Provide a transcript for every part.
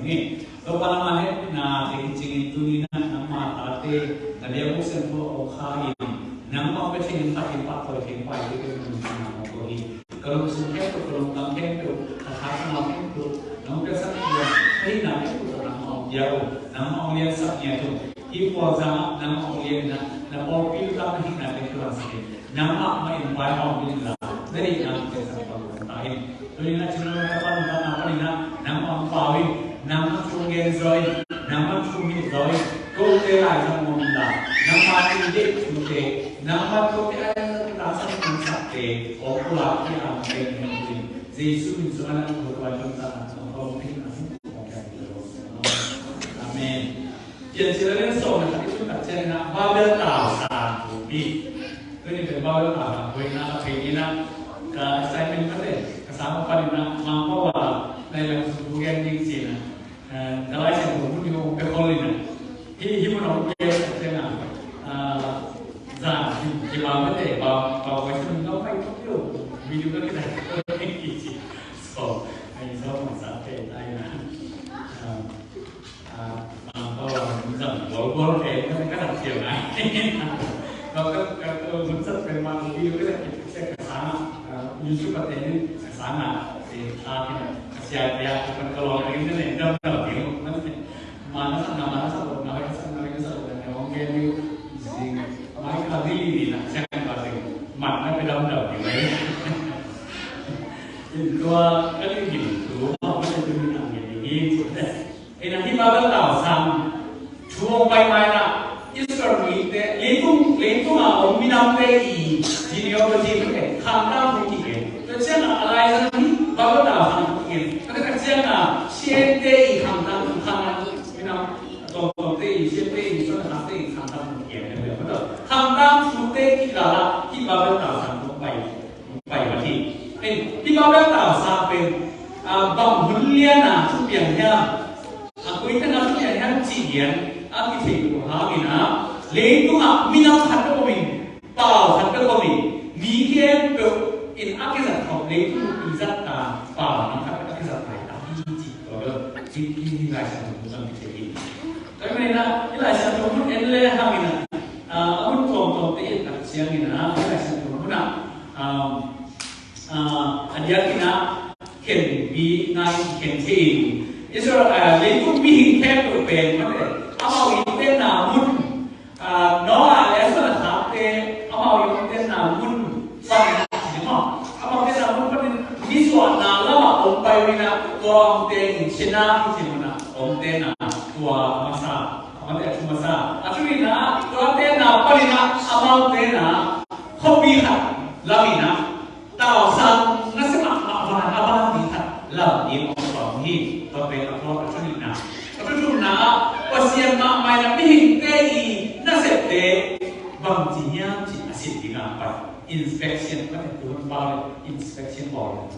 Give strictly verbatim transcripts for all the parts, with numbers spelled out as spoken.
hi. Topa nangmah hehpihna te kicingin tuni-in nangmah tate na biakbuk siangtho a om kha in, nangmah hong pia theih in, phat in, pahtawi theih in, paipih theih in, nangmah hong ko hi. Ka lungsim khempeuh, ka lungtang khempeuh, ka tha ka nau khempeuh, nong piaksak uh, ka hihna khempeuh tawh nangmah hong pia uh, nangmah hong liansak ngiat uh. Hih puakzang ah nangmah hong lian in ah, na pawlpi lutang, na hihna khempeuh hong sak in. Nangmah mah in vai hong pia in la, na deihna hong piaksak pa lungtang in. Tuni-in ah, cina na ka pan lungtang na pan in ah, nangmah hong pau in, nangmah thu hong gen zaw in, nangmah thu hong hilh zaw in, kote laizang nuam in la, nangmah in deih thute, nangmah kote a, nangmah in tangsang tangsakte hong pulak hi hang, hong gen hi hang. Jesu min sungah na ko tua hong sa na hong ko hong hi hang. Amen. Piancil a lian sawm le khat i tun tak ciangin ah Babel tausang thupi. Tuni pen Babel tausang thupi na a thei in ah, ka assignment ka te, ka sang a pan in ah, Mangpau a nai lam sung thu gen ding ci-in ah, eh, ka Lai Siangtho mun hi hong pia khol in ah. Hih, hih mun hong pia tak ciangin ah, ah, zan, hih, hih Babel te, Ba-, Babel te, no pai tuk yo, video ka kita, ki ci. So, ai, so, masa te, ai na. Ah, Ah, ah, oh, mun zang bual bual te, ka, ka zang siam nai. Ka, ka, ka, ka, mun zang pen man video ka zang kit sia ka sang, ah, YouTube a te ni ka sang a, eh, ah, kina, ka sia te a, ka pan ka lawng ka ring ne, dam dam ding, man ne. Man na sang na, man na sang na, man na sang na, man na sang na, hong gen ni, zing, mai ka li li na, siang ka zing, man na pe dam dam ding, mai. In tua, ka li li tu, ma, ma, tu ni ang ni, ni, tu, te. Ina hih Babel tausang thu hong pai ma-in ah Israel mite, leitung, leitung a om minamte i genealogy mite, khangtang thu kigen. Tua ciangin ah a laizang hih Babel tausang thu kigen. Tua ciangin ah Shem te i khangtang thu, khangtang minam, tuamtuamte i, Shem te i, Sodom te i khangtang thu kigen. Khangtang thute kikal ah hih Babel tausang thu pai. Pai mah hi. Hih Babel tausang pen, ah, bang hun lian a thupiang hiam, a koi teng a thupiang hiam cih lian a kithei uh hangin ah, leitung ah minam khat bek om in, pau khat bek om in, mi khempeuh in a kizat khop, leitung i zat ta pau nam khat bek a kizat lai ta hi cih tua bel hih, hih, hih Lai Siangtho mun zong kithei hi. Tua ahih manin ah, hih Lai Siangtho mun en le hangin ah, ah, a mun tuamtuamte i et tak ciangin ah, hih Lai Siangtho mun ah, um, ah, a diakin ah khenpi ngai khen thei in, Israel, ah, leitung mihing khempeuh pen mate, amau i tenna mun, ah, Noah le a suan a khakte, amau i tenna mun panin, amau tenna mun panin nisuahna lamah hong pai uh in ah, tua hong teng in Shinar kici mun ah hong tenna, tua a masa, a mate a thu masa. A thu in ah, tua tenna panin ah, amau tenna khuapi khat lam in ah, tausang nasep mahmah van a ban mi khat lam ding hong pang hi. Tua pen a thu, a thu nihna. A thu thumna ah, Pasian mahmah in ah mihingte i nasepte bangci hiam cih a sin ding a pai. Inspection, mate, tu hun pau le inspection bawl.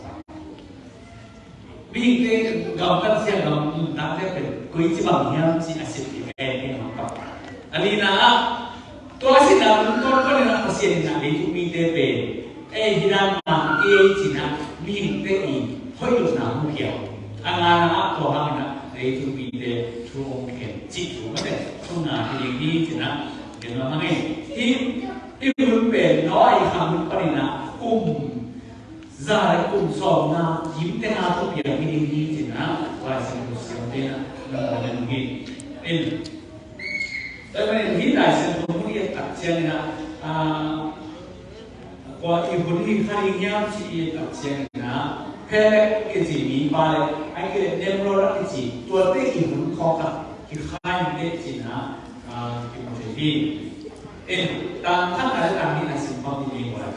Mihingte gamtat sia, gam nuntak sia pen koici bang hiam cih a sin ding a en ding a pai. A lina ah, tua a sinna mun tawh panin ah Pasian in ah leitung mite pen, ei, hi dan man ei ci-in ah mihingte i hoih lohna mukhia. A ngana ah, tua hangin ah leitung mite thu hong khen cih thu mate, thumna hi ding hi ci-in ah gen nuam hang ei. Hih, hih hun pen Noah i khang hun panin ah kum za le kum sawmnga kim teng a thupiang hi ding hi ci-in ah Lai Siangtho siamte in ah na gen hi. In, tua ahih manin hih Lai Siangtho mun i et tak ciangin ah, ah, kua i hun hi kha ding hiam cih i et tak ciangin ah, Peleg kici mipa le, ahih kei leh Nimrod kici tuate i hun khawng khat kikhai in teh ci-in ah, ah, kimu thei hi. In, tang khatna le tang nihna sim pang ding hi.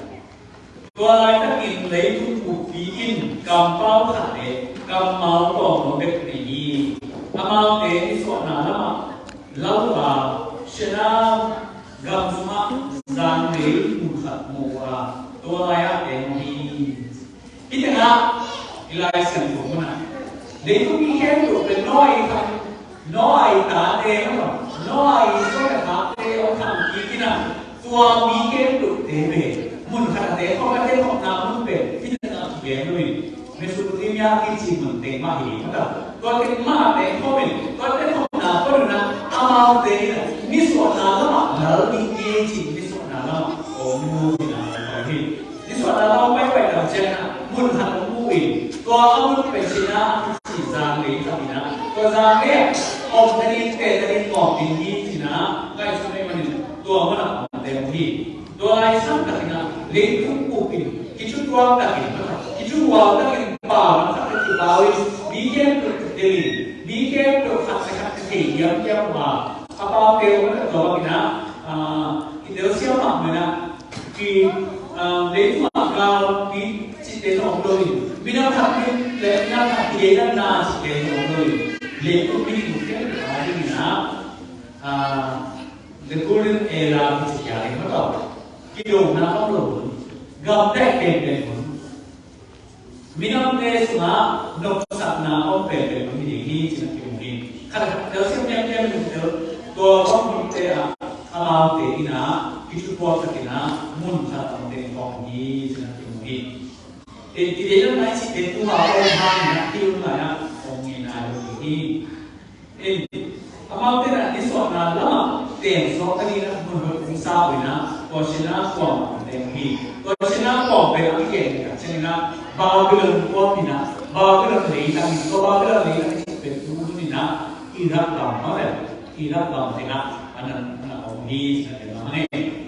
Tua laitakin leitung buppi in kampau khat le kammal tuamno bek nei hi. Amaute nisuahna lamah lau a, Shinar gam sungah zanglei mun khat mu a, tua lai-ah teng uh hi. Hih tengah i Lai Siangtho munah leitung mi khempeuh pen Noah i khang, Noah i tate maw, Noah i suan a khakte hong khang kik in ah, tua mi khempeuhte pen mun khat a te khawm a, te khawmna mun pen hih tengah kigen uh hi. Mesopotamia kici mun teng mah hi, mata. Tua teng mah teng khawm in, tua teng khawmna panin ah amaute in ah nisuahna lamah lal ding hi ci, nisuahna lamah om ding hi. Nisuahna lamah paipai tam ciangin ah mun khat om ding hi. Tua a mun pen ci-in ah a kici Zanglei khat hi-in ah, tua Zanglei ah om nading, teh nading, nuam ding hi ci-in ah ngaihsun ahih manin tua mun ah om ding hi. Tua lai sang takin ah leitung bup in kithutuak takin, kithutuak takin pau khat a kipau in, mi khempeuh delh in, mi khempeuh khat le khat thei diamdiam uh a, a paute uh mah tua bangin ah, ah, kitel siam mahmah in ah, ki, ah, leitung ah galpi cihte zong om lo in, minam khat le minam khat kideihdanna cihte zong om lo in, leitung mihing khempeuh a dingin ah, ah, The Golden Era kici kei a ding mah tawh, kidona om lo hun, gamdai penpen hun, minamte sungah nopsakna om penpen hun hi ding hi ci-in ah kimu hi. Khat khat telsiam liamliam in tel, tua bang hunte ah amaute in ah kithutuak takin ah mun khat ah om ding khawm hi ci-in ah kimu hi. Tua kideihdanna i cihte tu-a om hangin ah hih hun lai-ah om ngei nai lo ding hi. In, amaute in ah nisuahna lamah teng suak nading ah mun hoih hong sa uh in ah, tua Shinar kuam ah teng hi. Tua Shinar kuam pen a kigen tak ciangin ah Babylon kuam hi-in ah, Babylon leitang hi. Tua Babylon leitang i cih pen tu hun in ah Iraq lam, mah le Iraq lam teng ah a na, a na om hi ci-in ah gen mah hi.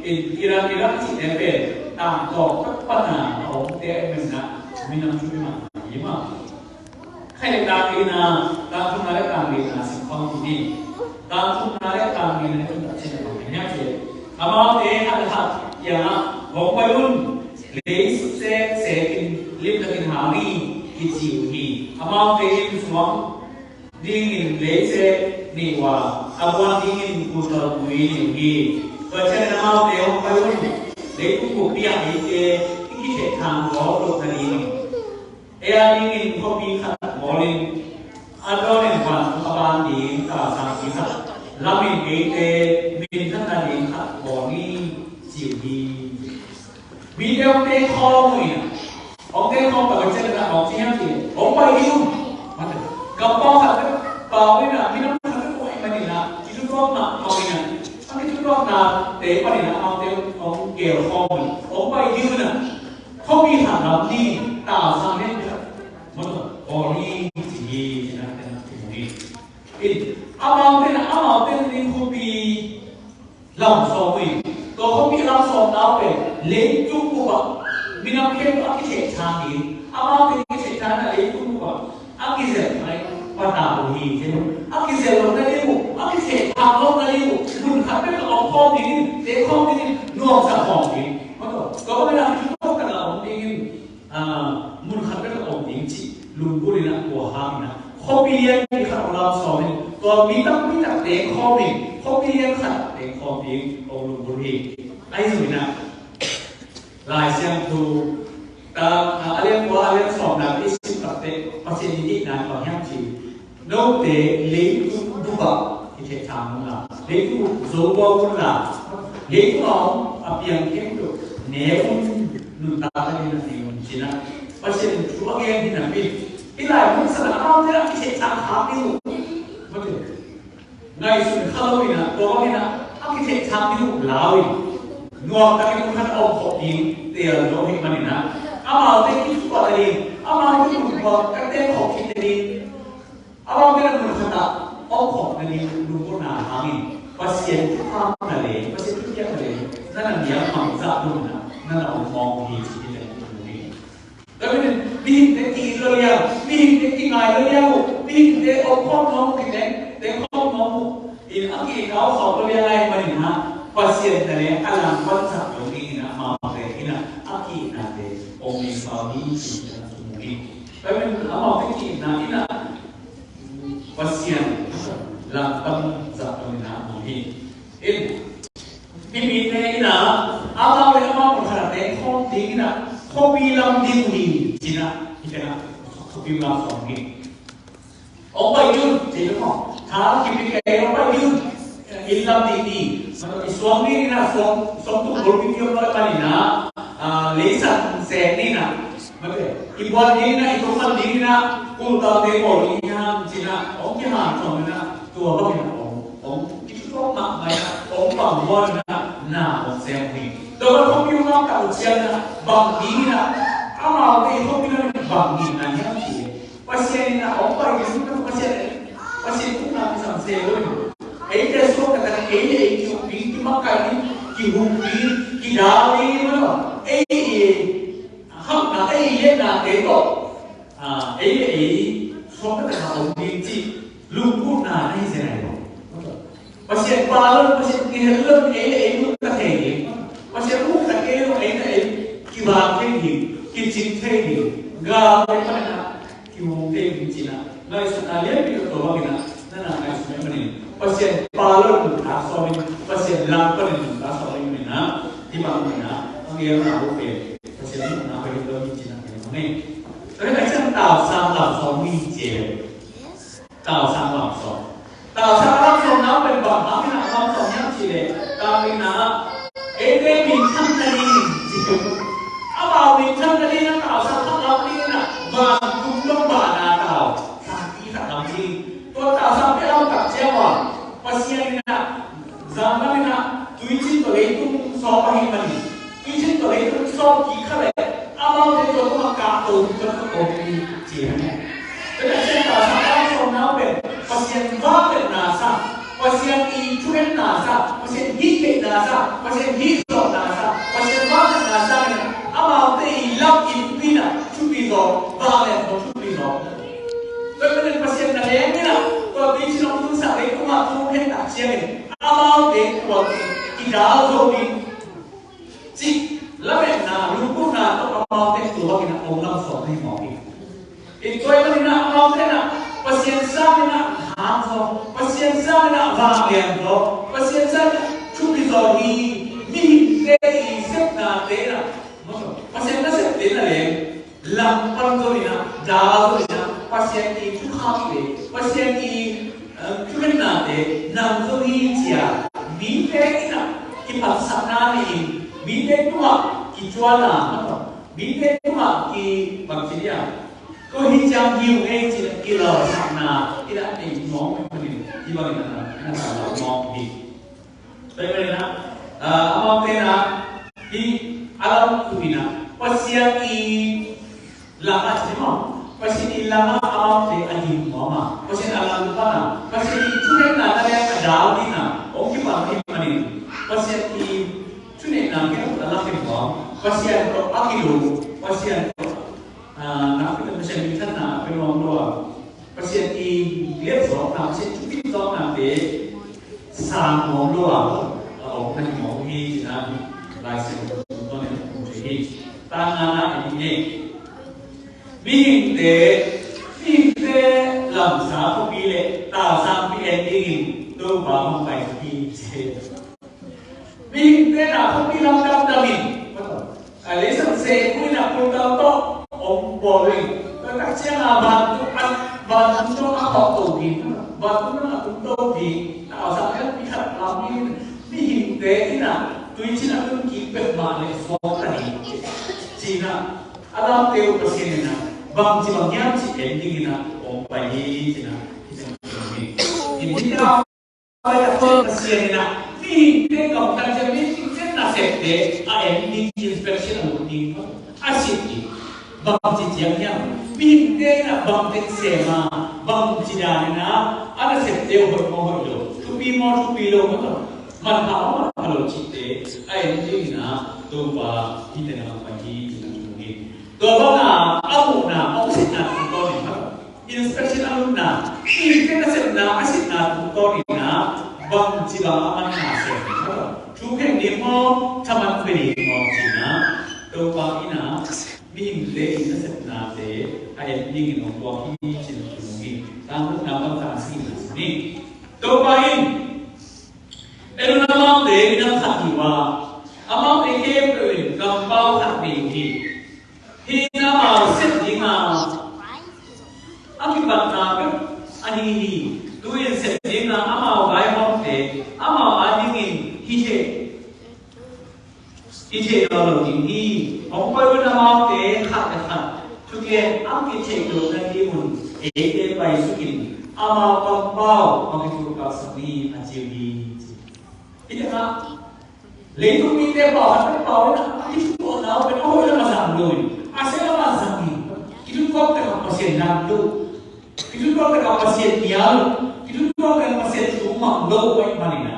In, Iraq, Iraq cihte pen tangtawng tak pan a a omte ahih manin ah minam thu hi mah hi mah. Khai le tang lina, tang thumna le tang lina sim khawm kik ni. Tang thumna le tang lina i tun tak ciang a bang hiam cih leh, amaute khat le khat kiangah, hong pai un, leiset sekin limtakin hang in, kici uh hi. Amaute lim suang dingin leiset nei uh a, a buan dingin kultal gui nei uh hi. Tua ciangin amaute hong pai un, leitung buppi ah eite i kithehthang lawp loh nadingin, ei a dingin khuapi khat bawl in, a dawn in van a ban ding tausang khat lamin eite minthan nading khat bawl ni, ci uh hi. Mite hong teng khawm uh in, hong teng khawm tak ciangin ah hong ci hiam cih leh, hong pai ding uh. Kampau khat bek pau in ah, minam khat bek uh ahih manin ah, kithutuak mahmah in ah, a kithutuaknate panin ah amaute hong geel khawm uh in, hong pai ding uh in ah, khuapi khat lam ding tausang lian khat, mawtaw, bawl ni, ci hi, ci-in ah, ci hi. In, amaute in ah, amaute in khuapi lam sawm uh hi. Tua khuapi lam sawmna uh pen leitung bup ah minam khempeuh a kithehthang ding, amaute kithehthang in ah leitung bup ah a kizelh nai patau uh hi, ci. A kizelh loh nading uh, a kithehthang loh nading uh, mun khat bek ah om khawm ding in, teng khawm ding in, nuamsa khawm ding. Mawtaw, tua bang in ah kithutuak tak a om ding in, ah, mun khat bek ah om ding cih lunggulh in ah, tua hangin ah khuapi lianpi khat hong lam sawm in, tua mi tampi tak teng khawm in, khuapi lian khat ah teng khawm ding hong lunggulh hi. Ahi zongin ah, Lai Siangtho, ta, ah, a lian kua, a lian sawmna i sim tak teh, Pasian in deihna bang hiam cih leh, note leitung bup ah kithehthang un la, leitung bup zo buak un la, leitung a om a piang khempeuh ne un, nuntakna ding a ne un, ci-in ah Pasian thu a gen hi napi, hih lai mun sung ah amaute a kithehthang khak ding uh, mawtaw, ngaihsun kha lo in ah, tua bang in ah a kithehthang ding uh lau in, nuam takin mun khat ah om khawm ding teel lo ahih manin ah, amaute kithutuak nading, amaute mun khat ah teng khawm kik nading, amaute in ah mun khat ah om khawm nading lunggulhna hangin, Pasian thupha na leng, Pasian thupiakna leng, na na nial mang zah dong in ah na na om mawk uh hi, ci hi leng uh hi. Tua ahih manin mihingte ki-it lua liang, mihingte kingai lua liang uh, mihingte om khawm nuam uh, kiteng, teng khawm nuam uh in, a ki-itna uh khauh lua liang ahih manin ah, Pasian na leng a langpan zah dong dingin ah, amaute in ah a ki-itnate om ding pau hi, ci-in ah mu hi. Tua ahih manin amaute ki-itna in ah Pasian langpan zah dong in ah mu hi. In, hih mite in ah, amau le amau mun khat ah teng khawm ding in ah, khuapi lam ding uh hi, ci-in ah, hih teng ah khuapi lam sawm hi. Hong pai ding uh, ci hi maw. Tha kipia kei, hong pai ding uh. Inn lam ding hi. Mawtaw, i suang ding in ah, suang, suang tung gol ding hi, om lo ahih manin ah, ah, leisan seng ding in ah, mawtaw, i buan ding in ah, i tung man ding in ah, kultalte bawl ding hiam ci-in ah hong kihanthawn in ah, tua bangin ah hong, hong kithutuak mahmah in ah, hong bang buan in ah, na hong sem hi. Tua bang hong kiu ngam tak uh ciang in ah, bang ding in ah, amaute i hong kiu ngam bang ding in ah hiam ci leh, Pasian in ah hong pai ding, Pasian, Pasian tung na kisam se lo in. Eite suak taktak ei le ei kihuk ding, kimakaih ding, kihuk ding, kidal ding, maw. Ei, ei, hapna, ei liatnate tawh, ah, ei le ei suak taktak a om ding cih lungkutna na hi zen ahi maw. Pasian pha lo, Pasian kihel lo, ei le ei lungta thei ding. Pasian lungta kei lo, ei le ei kivak thei ding, kicing thei ding. Galte panin ah kihong thei ding ci-in ah, ngaihsutna lianpi tawh tua bangin ah na na ngaihsun ahih manin, Pasian pha lo nuntak sawm in, Pasian lam panin nuntak sawm ahih manin ah, hih bangin ah a ngelna uh pen Pasian nuntakna pen hi lo hi ci-in ah hong gen. Tua hi a ciang tausang lam sawm hi ci. Tausang lam sawm. Tausang lam sawmna pen bang hangin ah lam sawm hiam cih leh, tangin ah eite minthan nading ci. Amau minthan nading a tausang khat lam ding in ah, vantung dong bana tausang pi khat lam ding. Tua tausang pi lam tak ciang ua, Pasian in ah, zan lam in ah, tuicin tawh leitung sawm ahih manin, tuicin tawh leitung sawm kik kha leh, amaute tua tungah kahto ding tua tawh om hi ci hi. Tua hi a ciang tausang lam sawmna pen Pasian vangliatna sa, Pasian i thugenna sa, Pasian hihtheihna sa, Pasian hihzawhna sa, Pasian vangliatna sa in ah, amaute i lam in pi in ah thupi zaw, vanglian zaw thupi zaw. Tua hi manin Pasian na leng in ah, tua tuicin hong tungsak leitung ah tung hen tak ciangin, amaute tua teng kidal zo ding cih lametna, lungkutna tawh amaute tua bangin ah hong lam sawm na hi mawk hi. Tua ahih manin ah amaute in ah Pasian sangin ah hang zaw, Pasian sangin ah vanglian zaw, Pasian sangin ah thupi zaw hi. Mihingte i sepnate in ah, Pasian nasepte na leng, lam pan zo in ah, dal zo in ah, Pasian i thukhakte, Pasian i, eh, thugennate nang zo hi ci-a mite in ah kipatsakna nei-in, mite tungah kicuana, mite tungah ki, bangci dia, ko hi ciang hi ung ei ci-in ah kilawhsakna in ah nei mawk ahih manin, hih bangin ah na, na, na, na mawk hi. Tua ahih manin ah, ah, amaute in ah hih a lam tu in ah, Pasian i lam ah ci maw, Pasian i lam ah amaute a ding nuam a, Pasian a lam pan a, Pasian i thuneihna na leng a dal ding a hong kipan ahih manin, Pasian i thuneihna kiang a lak hi nuam, Pasian tawh a kilum, Pasian tawh, ah, nakpi takin Pasian minthanna a pia nuam lo a, Pasian i liatzawkna, Pasian thupi zawknate sang nuam lo a, a om na hi mawk hi ci-in ah Lai Siangtho tungtawn in hong thei hi. Tang ngana en ding hi. Mihingte, mihingte lamsa khuapi le tausangpi en dingin Topa hong pai hi ci. Mihingte in ah khuapi lam damdam in, a, leisan se khuin ah kultal tawh hong bawl in, tua tak ciang a vantung, a, vantung dong a khawh to ding, vantung dong a tung to ding, tausang pi khat lam ding. Mihingte in ah tuicin a tun kik peuhmah leh suak ta ding ci-in ah, a lamte uh Pasian in ah bangci bang hiam cih en dingin ah hong pai hi ci-in ah, hi ciang hi. Pasian in ah mihingte gamtat ciang, mihingte nasepte a en ding, inspection a lut ding, a sit ding. Bangci ciang hiam? Mihingte in ah bangteng sem a, bangci dan in ah a nasepte uh hoih maw hoih lo, thupi maw thupi lo, manpha maw manpha lo cihte a en dingin ah Topa hihte na hong pai hi ci-in ah thu hi. Tua bang a, a muhna, a hong sitna tungtawn in ah, inspection a lutna, mihingte nasepna a sitna tungtawn in ah, bangci bang a manna sem, thu khen ding maw, thaman pia ding maw ci-in ah, Topa in ah mihingte i nasepnate a en dingin hong puak hi ci-in ah thu hi. Tang lutna bang tang sihna sih ni. Topa in, en un, amaute minam khat hi uh a, amaute khempeuh in kampau khat nei uh hi. Hih in amau sep ding a, a kipatna bek ahi hi. Tu-in sep ding a amau vaihawmte amau adingin hi thei, hi thei nawn lo ding hi. Hong koih un, amaute khat le khat lian a kitheih lohna ding un eite paisukin amau kampau hong kituak kalsak ni, a ci uh hi. Hih tengah leitung mite pau khat pau in a kituakna uh pen a hoih lam a zang lo in, a sia lam a zang in, kituak takah Pasian nam lo, kituak takah Pasian nial, kituak takah Pasian thu mang lo ahih manin a,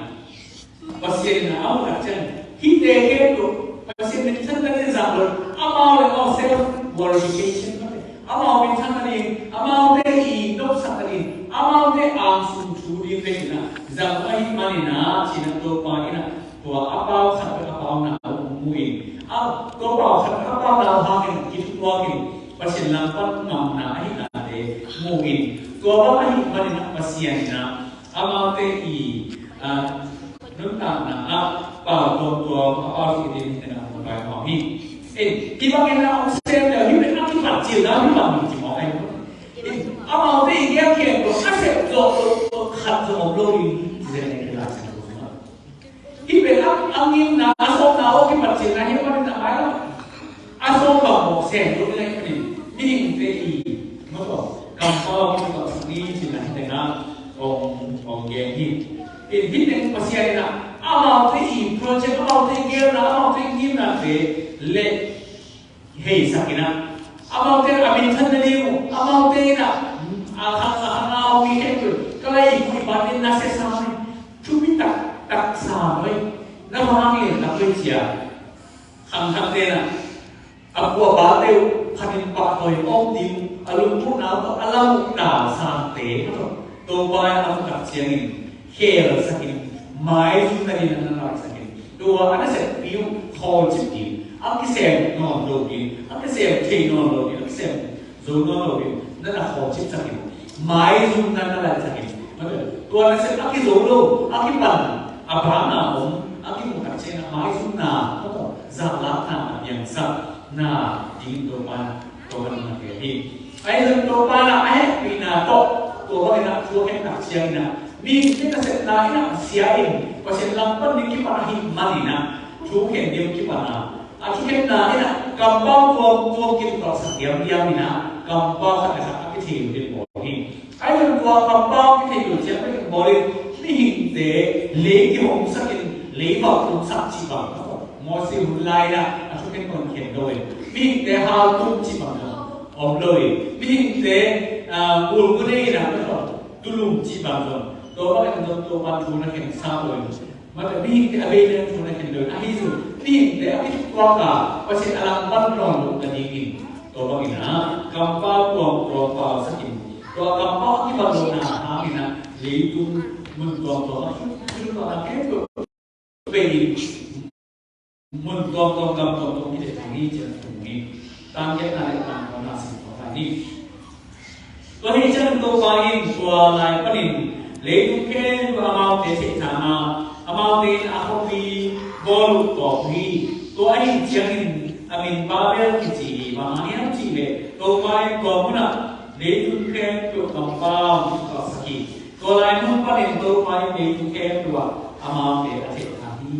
Pasian in a, a hun a ciang hihte khempeuh Pasian minthanna ding zang lo, amau le amau self glorification mah te, amau minthanna ding, amaute i nopsakna ding, amaute angsung thu ding vei in a zang ahih manin a, ci-in a Topa in a, tua a pau khat peuh a pauna uh mu in, a, tua pau khat peuh a pauna uh hangin kituak in Pasian lam pan ngamna ahihnate mu in, tua bang ahih manin a Pasian in a, amaute i, a, nuntakna ah pau tuamtuam a pau sih ding hi, tena hong pai mawk hi. Eh, hih bangin a hong sem leh hih pen a kipatcilna hih bang ci mawk ahi. Eh, amaute i gel khempeuh a sep zawh lo, khat zong om lo ding hi, ci zen, eh, Lai Siangtho sungah. Hih pen a, a ngimna, a sawmna aw kipatcilna hi manin a ngai lo. A sawm bang mawk sem lo ding ahih manin mihingte i, maw taw, kampau kituak kalsak ni, ci-in a hih tengah hong, hong gen hi. Hih, hih teng Pasian in a, amaute i project, amaute i gelna, amaute i ngimnate le heisak in a, amaute a minthanna ding uh, amaute in a, a khang, a khang a hong i khempeuh ka lai i kuih ban in na sia sa mai, thupi taktak sa mai, na hong lian tak mai, ci-a khangthakte in a, a kua bate uh khat in pahtawi om ding, a lungkimna uh a lam uh talsangte, Topa in a hong tak ciangin khelsak in, maizumna ding a na laksak in, tua a naseppi uh khawlcip ding, a kisem nawn lo ding, a kisem thei nawn lo ding, a kisem zo nawn lo ding na na khawlcipsak in, maizumna na laksak in, tua nasep a kizo lo, a kipan, a bangna om, a kimu tak ciangin a maizumna, zahlakna a piangsak na dingin Topa in a, Topa in a hong gen hi. Ahi zong Topa in a, a hehpihna tawh, tua bangin a thu a khen tak ciangin a, mihingte nasepna in a sia in Pasian lam pan ding kipan ahih manin a, thu khen ding kipan a, a thukhenna in a kampau tuamtuam kituak kalsak diamdiam in a, kampau khat le khat a kithei lo ding bawl hi. Ahi zong tua kampau kithei lo ciang bek bawl in, mihingte lei kihongsak in, lei valh tungsak cih bang, Moses hun lai in a, a thukhen bang khen lo in, mihingte haltum cih bang zong om lo in, mihingte, ah, gulgune in a, tulum cih bang zong, tua bang in zong Topa thu na khen sa lo in, mate, mihingte a bei leng thu na khen lo in, ahi zong mihingte a kituak a, Pasian a lam pan nawn loh nadingin, tua bangin a, kampau tuamtuam palsak in, tua kampau a kibat lohna hangin a, leitung mun tuamtuam a, leitung tuamtuam a, khempeuh bei in, mun tuamtuam, gam tuamtuam kitheih thang hi, ci-in a thum hi. Tang giatna le tang kawmna sim kawm lai ni. Tua hi ciangin Topa in tua lai panin leitung khempeuh amaute theih thang a, amaute in a khuapi bawl uh tawp uh hi. Tua ahih ciangin a min Babel kici hi. Bang hang hiam cih leh Topa in tua munah leitung khempeuh kampau hong kituaksak hi. Tua lai mun panin Topa in leitung khempeuh ah amaute a theih thang hi.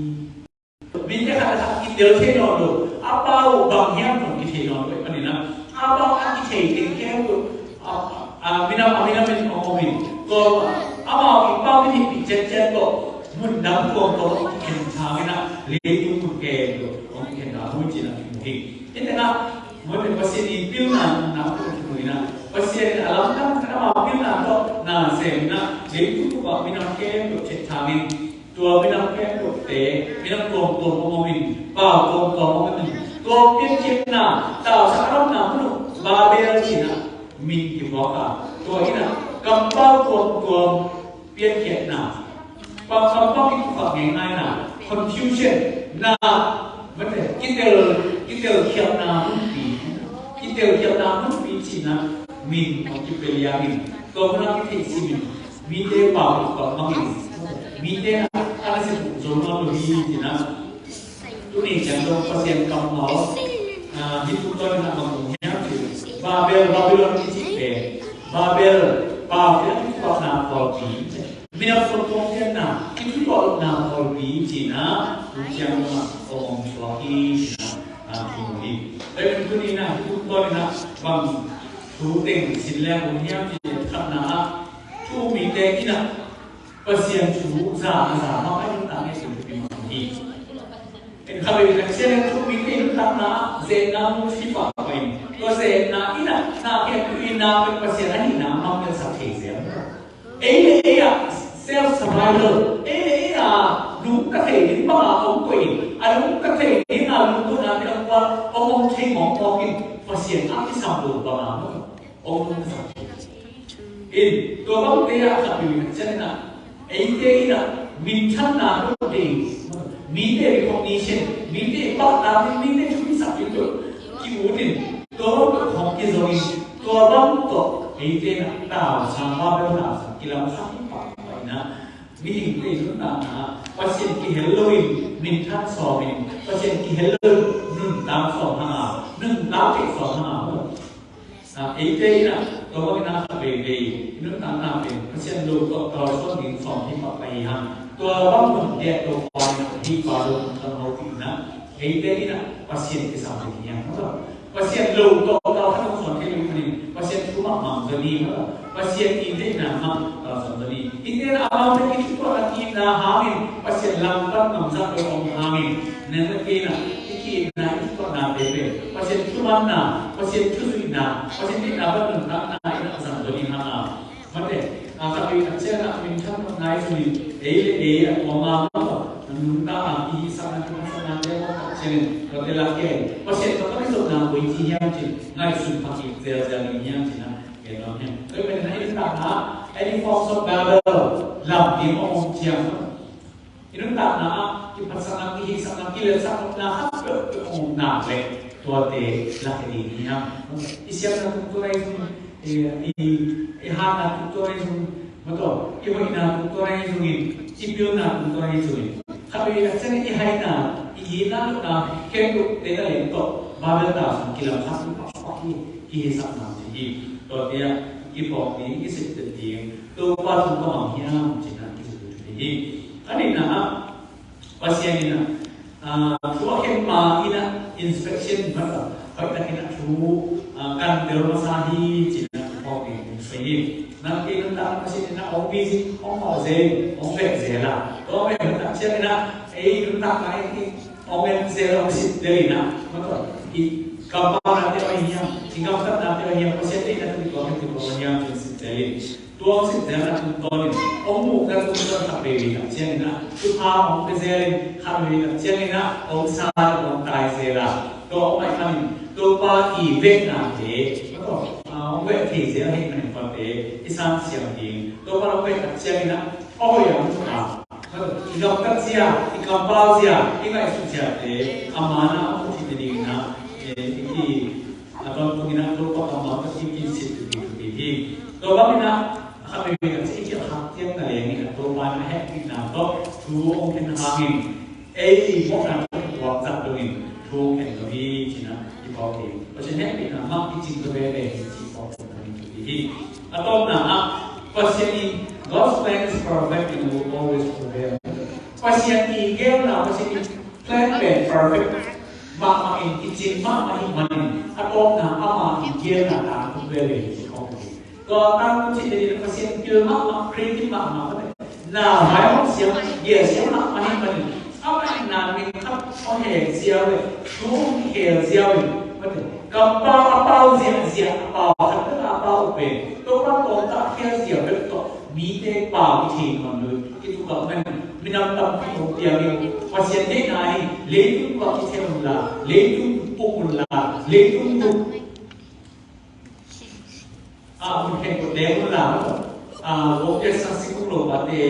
Mite khat le khat kitel thei nawn lo, a pau bang hiam zong kithei nawn lo, panin a, a pau a kithei teng khempeuh, a, a, minam, a minam in hong om in, tua, amau i pau kithei pi ciatciat tawh, mun dang tuamtuam a kikhen thang in a, leitung mun khempeuh hong kikhen thang uh hi, ci-in a kimu hi. Hih tengah, mawte Pasian i pilna nang tawh kimu in a, Pasian in a lamdang khat amau pilna tawh na sem in a, leitung bup ah minam khempeuh theih thang in, tua minam khempeuhte, minam tuamtuam hong om in, pau tuamtuam hong om in, tua piankhiatna, tausak a ramna mun uh Babel ci-in a min kipuak a, tua in a kampau tuamtuam piankhiatna, pau kampau kituak ngeingaina, confusion na, mate, kitel, kitelkhialhna munpi, kitelkhialhna munpi ci-in a min hong kipia liang in, tua mun ah kitheihsim in, mite pau kituak bangin, mite a, a nasep uh zo nawn lo hi, ci-in a. Tuni ciang dong Pasian kammal, ah, hih tungtawn in a bang om hiam cih leh, Babel, Babylon i cih pen, Babel, paute a kituakna pawlpi, minam tuamtuam pianna, kituak lohna pawlpi ci-in a, tu ciang dong a om suak hi, ci-in a, ah, kimu hi. Tua ahih manin tuni-in ah, hih tungtawn in ah bang thu teng sin leng om hiam cih leh, khatna ah, thu um mite in ah Pasian thu za a za mah a nuntakna hi, thupi mah hi. En kha bei leh, Pasian thu um mite nuntakna ah ze-etna mu hi pah pah in, tua ze-etna in ah na khempeuh in ah pen Pasian ahihna a mangtelsak thei zel. Ei le ei ah self survival, ei le ei ah nungta thei ding bang a om koih in, a nungta thei ding a lungtuanate a kuan om om thei mawkmawk in, Pasian a kisam lo bang a om nungta thei. In tua bangte ah khat vei ciangin ah, eite in ah minthanna tawh ding, mite recognition, mite pahtak ding, mite thupisak ding tawh ki-ut in, tua bang tawh khawng kizong in, tua bang tawh eite in ah tausang, Babel tausang kilamsak hi pah pah in ah, mihingte i nuntakna ah Pasian kihel loin minthan sawm in, Pasian kihel loin nuntak sawm hang a, nuntak theih sawm hang a, a, eite in ah tua bangin ah khat veivei i nuntakna pen Pasian lo tawh kalsuan ding sawm hi pah pah hi hang. Tua bang nuntakna tua pa in ah, hih pa lo nuntak hopih in ah, eite in ah Pasian kisam ding hi hang. Pasian lo tawh kalsuan thei lo hi manin Pasian thu mah mang zaw ni, Pasian i deihna mah kalsuan zaw ni. Eite in ah amaute i kituahna, ki-itna hangin Pasian lamdang ngam zah lo om hangin, nang le kei in ah i ki-itna, i kituahnate pen Pasian thumanna, Pasian thuzuihna, Pasian deihna pan nuntakna in ah zang zaw ni hang a. Mate, a, khat vei tak ciangin ah minthan nop nai zongin, ei le ei a kuama mah tawh nungta a kihisakna, kihisaknate a kuama tak ciangin, tuate lak kei, Pasian tawh ka kizopna koi ci hiam cih ngaihsun pha kik zelzel ding hiam cih na, gen nuam hi. Tua ahih manin ah i nuntakna ah any forms of Babel lam ding a om ciang, i nuntakna ah kiphatsakna, kihisakna, kiletsakna khat peuhpeuh a om nak leh tuate lakhia ding hi hang. I siamna tungtawn ahi zongin, i, i, i hatna tungtawn ahi zongin, mataw, i hoihna tungtawn ahi zongin, i pilna tungtawn ahi zongin, khat vei tak ciangin i haina, i itna, lohna khempeuhte na leng tawh Babel tausang kilamsak hi pah pah hi, kihisakna ci hi. Tuate ah kiphawk ding, kisittet ding, Topa thu ka mang hiam cih na kisittet ding hi. A nihna ah, Pasian in ah, ah, thu a khen pa in ah inspection masa, hoih takin ah thu, ah, kan tel masa hi cih na phawk ding in soi hi. Nang kei nuntak Pasian in ah hong visit, hong hawh zel, hong veh zel a, tua hong veh nuntak ciangin ah ei nuntakna in hong en zel, hong sit zel in ah, mataw, i kampau nate aw hiam, i gamtat nate aw hiam, Pasian deihna tawh kituak hiam, kituak hiam cih sit zel in. Tua hong sit zelna tungtawnin, hong muhna tungtawn khat veivei tak ciangin ah thupha hong pia zel in, khat veivei tak ciangin ah hong sa in, hong tai zel a, tua hong ahih manin Topa i vehnate, mataw, ah, hong veh thei zel ahih manin tuate i sansiam ding. Topa hong veh tak ciangin ah a hoih a, a hoih a, i gamtat zia, i kampau zia, i ngaihsut ziate a man ah hong muh theih nadingin ah, eh, i ki a tawntung in ah Topa kammal tawh i kisit thupi thupi hi. Tua bangin ah, khat veivei tak ciang i kilhak ciang na leng in ah Topa in a hehpihna tawh thu hong khen hangin, ei i mawhna tawh i tuak zah dongin thu hong khen lo hi cih na i phawk hi. Pasian hehpihna mah i cing tua veve hi cih phawk thupi hi. A tawpna ah, Pasian in, God's plan is perfect and will always prevail. Pasian i geelna, Pasian i plan pen perfect mahmah in, kicing mahmah ahih manin, a tawpna ama i geelna tangtun veve hi ci khawng hi. Tua tangtun cih leh Pasian pil mahmah, creative mahmah, mate. Na vai hong siam, gel siam mahmah ahih manin, amah in na min khat hong hel ziau leh, thu hong hel ziau in, mate. Kampau a pau ziahziah, a pau khat bek a pau uh pen Topa tawh a hel ziau bek tawh mite pau i thei nawn lo. Kituak man, minam tampi hong piang in, Pasian deihna hi, leitung bup ah kitheng un la, leitung puk un la, leitung bup ah hun khen kut leng un la, a, vote sa si kung lo pate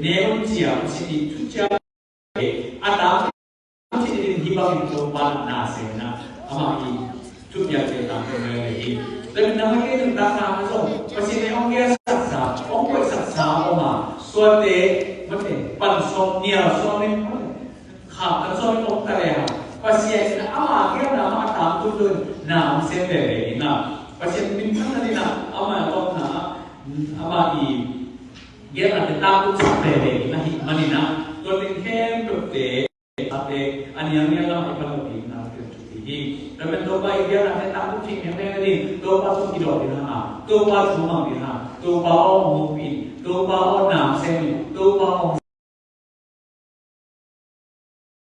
ne un ci a, Pasian i thuciam a tang cih in hih bangin Topa na sem in ah, amah i thupiakte tangtun veve hi. Tua ahih manin nang le kei nuntakna ah zong Pasian in hong gelsaksa, hong koihsaksa om a, tuate, mate, pan sawm, nial sawm in, mate, khaptan sawm in om ta lehang, Pasian in ama geelna mah a tangtun lo in na hong sem veve ding a, Pasian minthanna ding ah, ama a tawpna ah, ama i geelnate tangtunsak veve ding ahih manin ah, tua teng khempeuhte ate a nialnial lam i pan lo ding na pia thupi hi. Tua ahih manin Topa i biakna te tangthu cih mengmeng ni. Topa thu kidawm ding hang a, Topa thu mang ding hang, Topa aw hong hopih, Topa aw na sem in, Topa aw